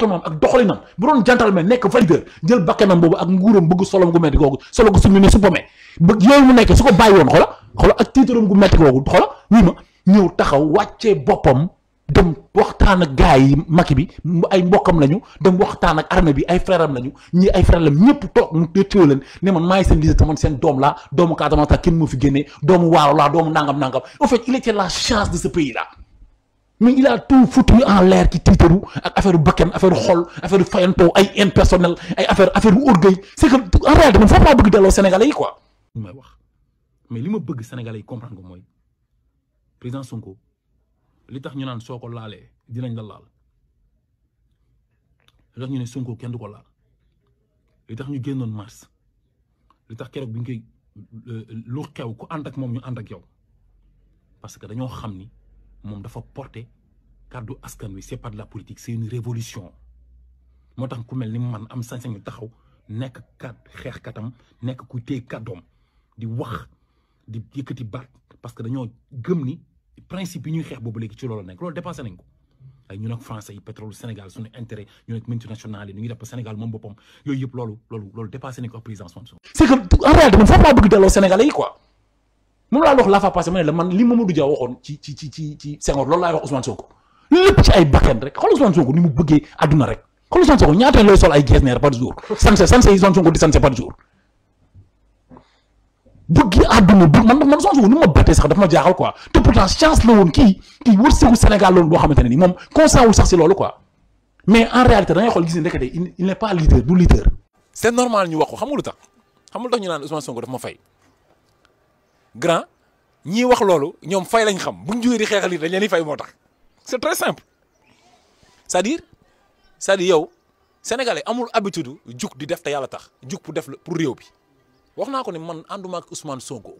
moom ak doxalinam bu doon gentleman nekk valideur jël bakkanam boobu ak nguuram bëgg solom gu metti googu solo gu summi ne su pomee bëgg yooyu mu nekk su ko bàyyi woon xola ak tiitaram gu metti googu xola wii ma ñëw taxaw wàccee boppam dem waxtaan ak gars yi Macky bi ay mbokkam lañu dem waxtaan ak armée bi ay frère am lañu ñi ay frère lam ñëpp toog mu téew leen ne man maay seen leader man seen doom laa doomu Casamance kenn moo fi génnee doomu Waalo laa doomu nangam en fait il était la chance de ce pays là mais il a tout foutu en l'air ci tiitaru ak affaire bakkan affaire xol affaire fayantoo ay haine personnelle ay affaire orgueil c'est que en réalité man foofu laa bëgg delloo Sénégalais yi quoi. li may wax mais li ma bëgg Sénégalais yi comprendre ko mooy président Sonko li tax ñu naan soo ko laalee dinañ la laal li tax ñu ne Sonko kenn du ko laal li tax ñu génnoon mars li tax keroog bi ñu koy lu xew ku ànd ak moom ñu ànd ak yow parce que dañoo xam ni. moom dafa porter kàddu askan wi c'est pas de la politique c'est une révolution moo tax ku mel ni man am sañ-sañu taxaw nekk xeexkatam nekk ku téye kàddoom di wax di yëkkati baat parce que dañoo gëm ni principe yi ñuy xeex boobu léegi ci loolu nekk loolu dépassé nañ ko ay ñun ak français yi pétrole Sénégal suñu intérêt ñun ak multinationales yi ñu ngi def Sénégal moom boppam yooyu yëpp loolu dépassé nañ ko ak président Sonko. c'est que en réalité man foofu laa bëgg delloo Sénégalais yi quoi. moom laa wax la fa passé ma ne la man li Mamadou Dia waxoon ci Senghor loolu laay wax Ousmane Sonko lépp ci ay bakkan rek xool Ousmane Sonko ni mu bëggee àdduna rek xool Ousmane Sonko ñaata looy sol ay getzner par jour sanse yi Ousmane Sonko di sanse par jour bëgg àdduna man Ousmane Sonko ni ma bettee sax dafa ma jaaxal quoi te pourtant chance la woon kii wërsëgu Sénégal loolu boo xamante ne ni moom conscient wul sax si loolu quoi mais en réalité da ngay xool gis ne ndekete il n'est pas leader du leader. c'est normal ñu wax ko xam nga lu tax ñu naan Ousmane Sonko dafa ma fay. grand ñii wax loolu ñoom fay lañ xam buñ jógee di xeexal yi dañ leen di fay moo tax c'est très simple c'est-à-dire yow sénégalais amul habitude jug di def te yàlla tax jug pour def pour réew bi wax naa ko ne man ànduma ak Ousmane Sonko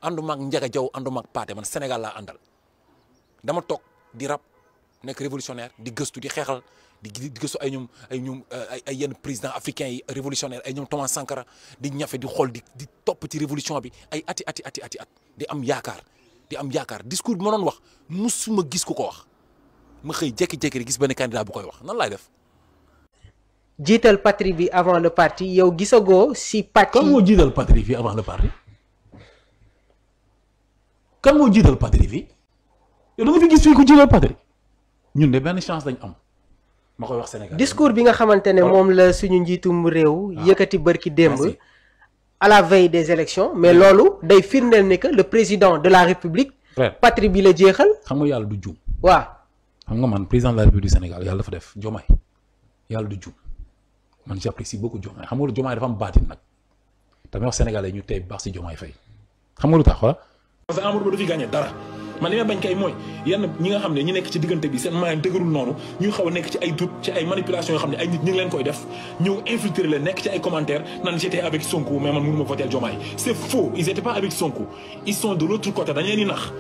ànduma ak Ndiaga Diaw ànduma ak Pathé man Sénégal laa àndal dama toog di rap nekk révolutionnaire di gëstu di xeexal di gëstu ay yenn président africain yi révolutionnaire ay ñoom Thomas Sankara di ñafe di xool di topp ci révolution bi ay ati di am yaakaar discours bi ma doon wax musuma gis ku ko wax ma xëy jékki-jékki gis benn candidat bu koy wax nan laay def. jiital patrie bi avant le parti yow gisagoo si parti. kan moo jiital patrie bi avant le parti kan moo jiital patrie bi yow da nga fi gis fii ko jiital patrie ñun de benn chance lañ am. ma koy wax Sénégal discours bi nga xamante ne moom la suñu njiitum réew. yëkkati bërki démb. à la veille des élections mais loolu day firndeel ni que le président de la république. patrie bi la jeexal. xam nga yàlla du juum. waaw. xam nga man président de la république du Sénégal yàlla dafa def Diomaye yàlla du juum man j'apprécie beaucoup Diomaye xam nga Diomaye dafa am baatin nag tamit wax sénégalais ñu tey baax si Diomaye Faye xam nga lu tax wala. parce que Amadou Ba du fi gagné dara. man li ma bañ kay mooy yenn ñi nga xam ne ñi nekk ci diggante bi seen moyen dëgërul noonu ñu xaw a nekk ci ay doute ci ay manipulation yoo xam ne ay nit ñi ngi leen koy def ñëw infiltrer leen nekk ci ay commentaires naan j'étais avec Sonko mais man mënu ma voter Diomaye c'est faux ils étaient pas avec Sonko ils sont de l'autre côté dañ leen di nax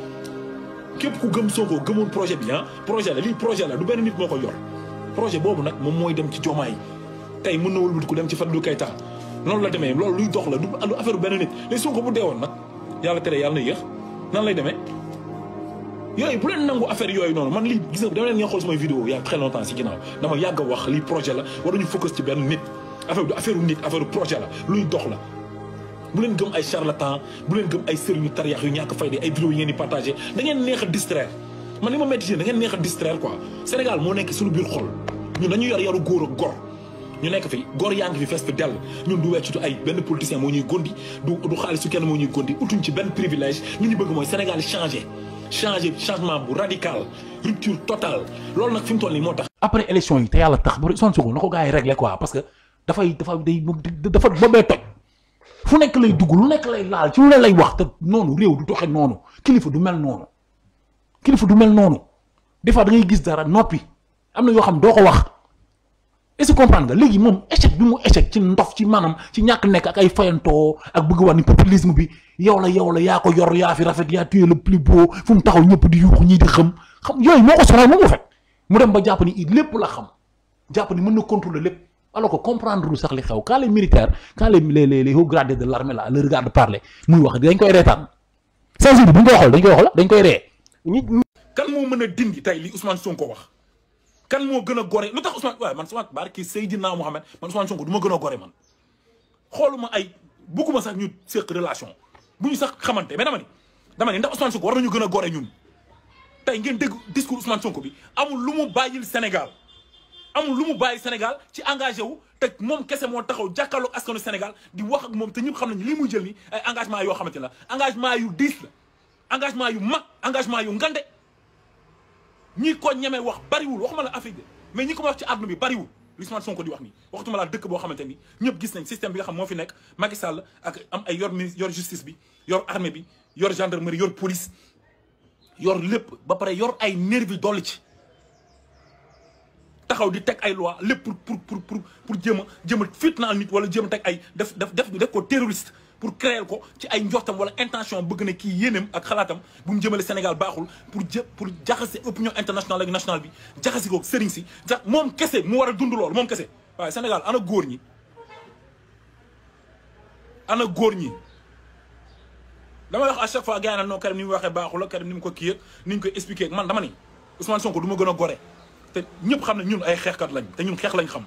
képp ku gëm Sonko gëmoon projet bi projet la lii projet la du benn nit moo ko yor projet boobu nag moom mooy dem ci Diomaye tey mën na wëlbati ku dem ci Fadilou Keita noonu la demee loolu luy dox la du affaire benn nit léegi Sonko bu deewoon nag yàlla tere yàlla na yéex nan lay demee yooyu bu leen nangu affaire yooyu noonu man lii gis nga dama leen nga xool samay vidéo il y a très longtemps si ginnaaw dama yàgg a wax lii projet la waruñu focus ci benn nit affaire du affaire nit affaire projet la luy dox la bu leen gëm ay charlatan bu leen gëm ay sëriñu tariyax yu ñàkk fayda ay vidéo yi ngeen di partagé da ngeen neex a distraire man li ma métti da ngeen neex a distraire quoi Sénégal moo nekk suñu biir xol ñun dañu yor yaru góor ak gor ñu nekk fi góor yaa ngi fi fees fi dell ñun du weccutu ay benn politicien moo ñuy gondi du xaalisu kenn moo ñuy gondi utuñ ci benn privilège li ñu bëgg mooy Sénégal changement bu radical rupture totale loolu nag fi mu toll nii moo tax. après élection yi te yàlla tax ba Ousmane Sonko na ko gars yi réglé quoi parce que dafa boobee toj fu nekk lay dugg lu nekk lay laal ci lu ne lay wax te noonu réew du doxe noonu kilifa du mel noonu des fois da ngay gis dara noppi am na yoo xam doo ko wax est-ce que comprendre nga léegi moom échec bi mu échec ci ndof ci maanaam ci ñàkk nekk ak ay fayantoo ak bëgg wax ni populisme bi yow la yaa ko yor yaa fi rafet yaa tuye le plus beau fu mu taxaw ñëpp di yuuxu ñii di xam yooyu moo ko sonal moom en fait mu dem ba jàpp ni lépp la xam jàpp ni mën na contrôler lépp alors que comprendre lu sax li xew quand les militaires quand les hauts gradés de l'armée là le regard de parler muy wax dañ koy reetaan sans bu ñu koy xool dañ koy ree kan moo mën a dindi tey li Ousmane Sonko wax kan moo gën a gore lu tax Ousmane waaye man Ousmane barki Seydina Mohamed man Ousmane Sonko du ma gën a gore man xooluma ay bugguma sax ñu séq relation bu ñu sax xamante mais dama ni ndax Ousmane Sonko war nañu gën a gore ñun tey ngeen dégg discours Ousmane Sonko bi amul lu mu bàyyil Sénégal amul lu mu bàyyi Sénégal ci engagé wu te moom kese moo taxaw jàkkaarloog askanu Sénégal di wax ak moom te ñëpp xam nañu lii muy jël ni ay engagement yoo xamante la engagement yu diis la engagement yu mag engagement yu ngande ñi ko ñemee wax bariwul waxuma la Afrique mais ñi ko wax ci àdduna bi bariwul li Ousmane Sonko di wax nii waxtuma la dëkk boo xamante ni ñëpp gis nañ système bi nga xam moo fi nekk Macky Sall ak am ay yor justice bi yor armée bi yor gendarmerie yor police yor lépp ba pare yor ay nervi dolli ci taxaw di teg ay loi lépp pour jéem a fitnaal nit wala jéem a teg ay def ko terroriste pour créer ko ci ay njortam wala intention bëgg na kii yéeneem ak xalaatam bu mu jëmale Sénégal baaxul pour jaxase opinion internationale ak nationale bi jaxase ko sëriñ si moom kese mu war a dund loolu moom kese waaye Sénégal ana góor ñi damay wax à chaque fois gars yi naan non Karim ni mu waxee baaxul la Karim ni mu ko kii ni ñu koy expliqué man dama ni Ousmane Sonko du ma gën a gore te ñëpp xam ne ñun ay xeexkat lañ te ñun xeex lañ xam